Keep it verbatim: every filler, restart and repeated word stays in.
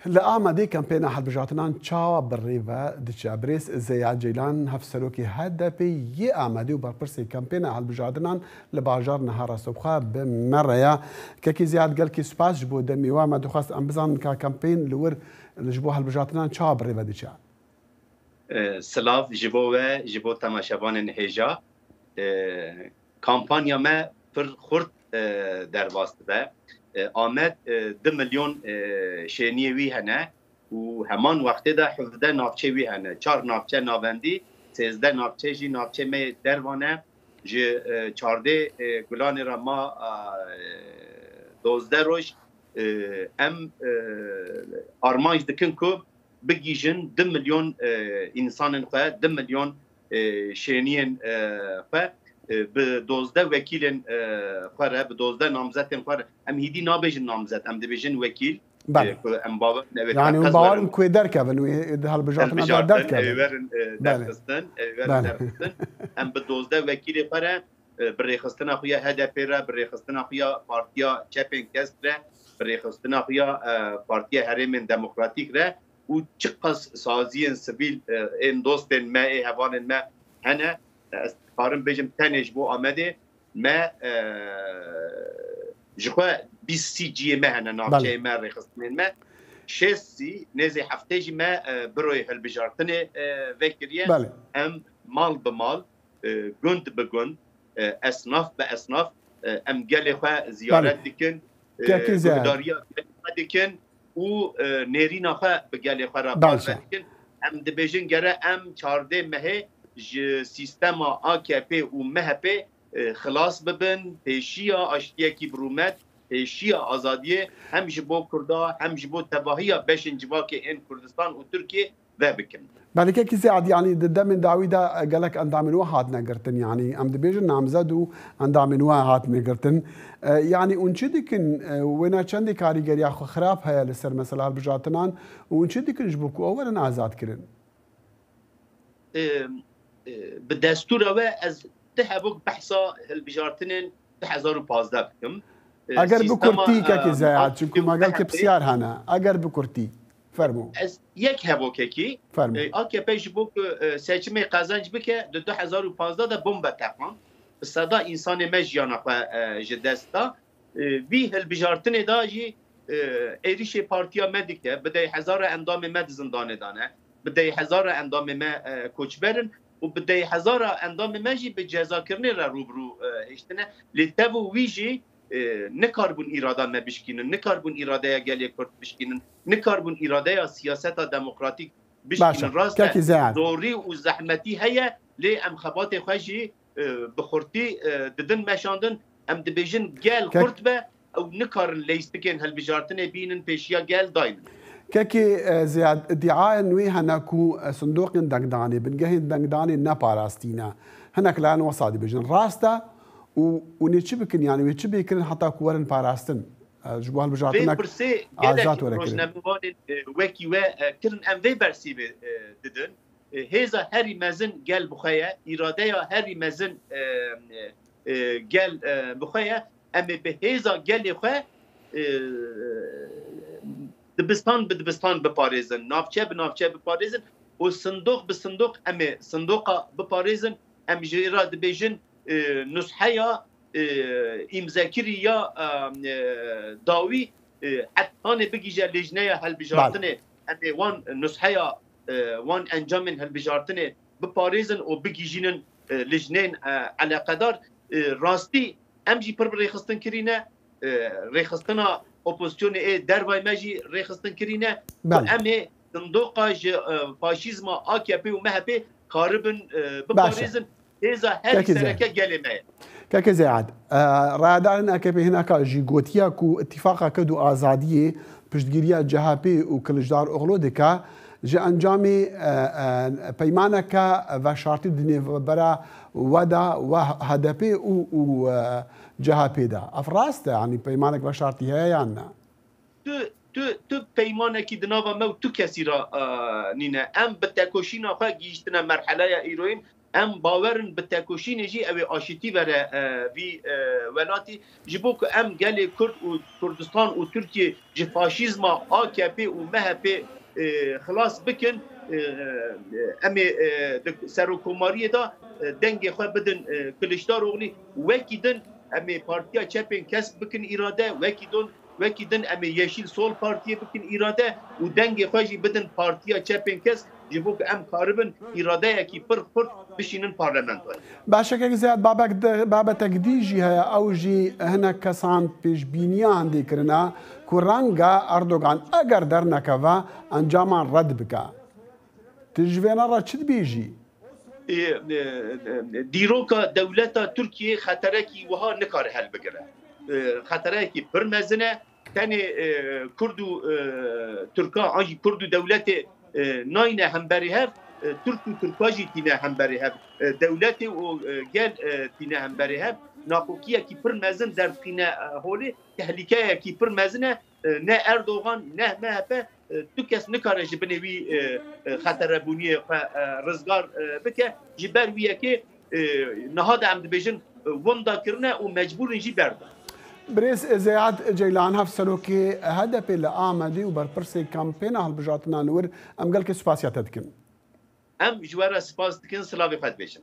Li Amedê kampêna hilbijartinan çawa bi rê ve diçe? Birêz Zeyad Ceylan, hevserokê H D P yê Amedê û berpirsê kampêna hilbijartinan li bajar niha rastewxwe bi me re ya. Kekê Zeyad, gelkî spas ji bo demê we. Me dixwest em bizanin ka kampên li wir ji bo hilbijartinan çawa bi rê ve diçe? E, silav ji bo we, ji bo temaşevanên hêja. E, kampanya me pir xurt, e, derbas dibe. E, Amed, e, du milyon, e, şêniyê wî hene û heman wextê de hevdeh navçe wî hene. Çar navçe navendî, sêzdeh navçe jî navçe me yê derva ne. Ji, e, çardê, e, Gulanê re ma, a, e, dozdeh roj, e, em, e, armanc dikin ku bigihîjin du milyon, e, însanên xwe, du milyon, e, şêniyên, e, xwe, e, bi dozdeh wekîlên, e, xwe re, bi dozdeh namzetên xwe re, em hêdî nabêjin namzet, em dibêjin wekîl, Belê. e, ku em bawer ne wê Yani hûn teqez bawer werin in ku ê derkevin, wê di hilbijartina de hilbijartin, derkevin. e, werin, e, Belê. derxistin, e, werin Belê. derxistin. Em bi dozdeh wekîlê xwe re, e, bi rêxistina xwe ya H D P re, bi rêxistina xwe ya Partiya Çepên Kesk re, bi rêxistina xwe ya, e, Partiya Herêmên Demokratîk re û çiqas saziyên sivîl, e, ên dostên me, ê hevalên me hene, e, ez dikarim bêjim tenê ji bo Amedê me, e, ji xwe bîst sî ciyê me hene, navçeyê Belê. me, rêxistinên me. Şêst sî, nêzê heftê jî me, e, biroyê hilbijartinê, e, vekiriye. Belê. Em mal bi mal, e, gund bi gund, e, esnaf bi esnaf, e, em gelê xwe ziyaret Belê. dikin, e, Kekê Zeyad. guhdariya gelê xwe dikin û, e, nêrîna xwe bi gelê xwe re Baş e. parve dikin. Em dibêjin gere em çardeh mehê ji sîstema A K P û M H P, e, xilas bibin, pêşiya aştiyekî bi rûmet, pêşiya azadiyê hem ji bo Kurda hem ji bo tevahiya beşên civakê ên Kurdistan û Tirkiyê vebikin. Belê kekî Zeyad, yanî di demên dawî de gelek endamên we hatine girtin, yanî em dibêjin namzed û endamên we hatine girtin. E, yanî hûn çi dikin, e, wêna çendê karîgeriya xwe xirab heye li ser mesela hilbijartinan û hûn çi dikin ji bo ku ew werin azad kirin? E, e, bi destûra we ez ti hebok behsa hilbijartinên du hezar û pazdeh bikim. E, Eger bi sîstema, kurtî, e, kekê Zeyad, çunku me gelkî pisyar hene. Eger bi kurtî. Fermo. Ez yek hevokekî, Fermo. e, A K P ji bo ku, e, seçimê qezenc bike, di du hezar û pazdeh de bombe teqand. Bi seda însanê me jiyana xwe, e, ji dest da. E, vî hilbijartinê de jî, e, êrîşê partiya me dike, bi dey hezara endamê me di zindanê de ne, bi dey hezara endamê me, e, koçber in û bi dey hezara endamê me jî bi cezakirinê re rû bi rû, e, hiştine. Lê tev û wî jî, e, nikaribûn îrada me bişkînin, nikaribûn îradeya gelê Kurd bişkînin, nikaribûn îradeya siyaseta demokratîk Baş e. bişkînin. Rast e, Kekî Zeyad. zorî û zehmetî heye, lê em xebatê xwe jî, e, bi xurtî, e, didin meşandin. Em dibêjin gel Kek- xurt be, ew nikarin leyîstikên hilbijartinê bînin pêşiya gel daynin. Kekê, e, Zeyad, îdiayên wê hene ku, e, sindoqên dengdanê, bingehên dengdanê neparastîne. Hinek layan wesa dibêjin. Rast e û, û nê çi bikin, yanî wê çi bê kirin heta ku werin parastin? E, ji bo Vê hilbijartinek pirsê gelek azad were kirin. rojnamevanên, e, wekî we, e, kirin, em vê bersîvê, e, didin. E, hêza herî mezin gel bi xwe ye, îradeya herî mezin, e, e, e, gel, e, bi xwe ye. Em ê bi hêza gelê xwe, e, dibistan bi dibistan biparêzin, navçe bi navçe biparêzin û sindoq bi sindoq em ê sindoqa biparêzin. Em jê re dibêjin, e, nusheya, e, îmzekirî ya, e, e, dawî, e, hetanê bigihîje lêjneya hilbijartinê. Belê. Em ê wan nusheya, e, wan encamên hilbijartinê biparêzin û bigihîjînin, e, lijnên, e, eleqedar. E, rastî em jî pir bi rêxistin kirîne, e, rêxistina opozisyonê ê dervayê me jî rêxistin kirîne ku Belê. em ê sindoqa ji, e, faşîzma A K P û M H P karibin, e, Baş e. biparêzin. Hêza herî Kekê Zeyad. sereke gelê me ye. Kekê Zeyad, e, rayedarên A K P hineka jî gotiye ku îtîfaqa ked û azadiyê piştgiriya C H P û Kiliçdaroglu dike, ji encamê, e, e, peymaneke veşartî di nêvbera we de, we H D P û, û, e, C H P de. Ev rast e, yanî peymanek veşartî heye yan ne? Tu, tu, tu peymanekî di nava me û tu kesî re, e, nîne. Em bi tekoşîna xwe gihîştine merheleya îroyîn. Em bawer in bi tekoşînê jî ew ê aşîtî vere, e, vî, e, welatî. Ji bo ku em gelê Kurd û Kurdistan û Tirkiye ji faşîzma A K P û M H P, e, xilas bikin, e, e, em ê, e, di serokkomariyê de, e, dengê xwe bidin, e, Kiliçdaroglî. Wekî din em ê Partiya Çepên Kesk bikin îrade, wekî din, wekî din em ê Yeşil Sol Partiyê bikin îrade û dengê xwe jî bidin Partiya Çepên Kesk, ji bo ku em karibin îradeyekî pir xurt bişînin parlamentoyê. Baş e, kek Ziyad, babek di, babetek dî jî heye, ew jî hinek kesan pêşbîniya hindê kirine ku renge Erdogan eger dernekeve, encaman red bike. Tu ji vêne re çi dibêjî? E, e, e, dîroka dewleta Tirkiyê xeterekî wiha nikare helbigire. E, xeterekî pir mezin e. Tenê, e, Kurd û, e, Tirka, an jî Kurd û dewletê, e, nayne hemberî hev, e, Tirk û Tirka jî tîne hemberî hev. E, dewletê û, e, gel, e, tîne hemberî hev. Naqokiyekî pir mezin derdixîne, e, holê, tehlîkeyekî pir mezin e. E, ne Erdogan, ne M H P, e, tu kes nikare ji binê wî, e, e, xeterebûniyê xwe, e, rizgar, e, bike. Ji ber wî yekê, e, niha de em dibêjin, e, winda kirine û mecbûr in jî berdin. Birêz Zeyad Ceylan, hevserokê H D P li Amedê û berpirsê kampêna hilbijartina Nûr, em gelkê spasiya te dikin. Em ji we re spas dikin, silavê xwe dibêjin.